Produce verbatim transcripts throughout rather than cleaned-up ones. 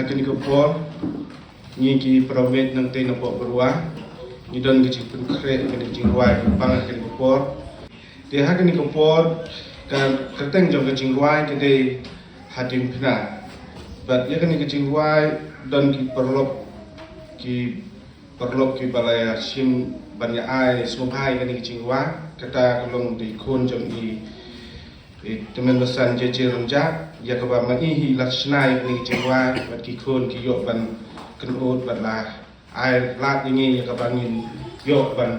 Kane ka por ngi ki para bangeit nangtei na Pohbruwa ngi don ka jingpynkhreh kane ka jingrwai kaba bang ha kane ka por. Te ha kane ka por ka kyrteng jong ka jingrwai ka dei Hatim Phna. Bad ïa kane ka jingrwai don ki paralok ki paralok kiba la shim ban ïa ai sngewbha ïa kane ka jingrwai. Kata ka long da i khun jong i, i tymmen basan J J Rynjah, ïa kaba ma i hi la shna ïa kane ka jingrwai bad ki khun ki ïoh ban kynud bad la ai lad ïa ngi ïa kaba ngin ïoh ban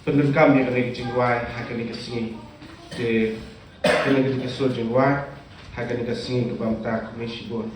pyndonkam ïa kane ka jingrwai ha kane ka sngi. Te kane ka dei ka sur jingrwai ha kane ka sngi kaba mynta, khublei shibun.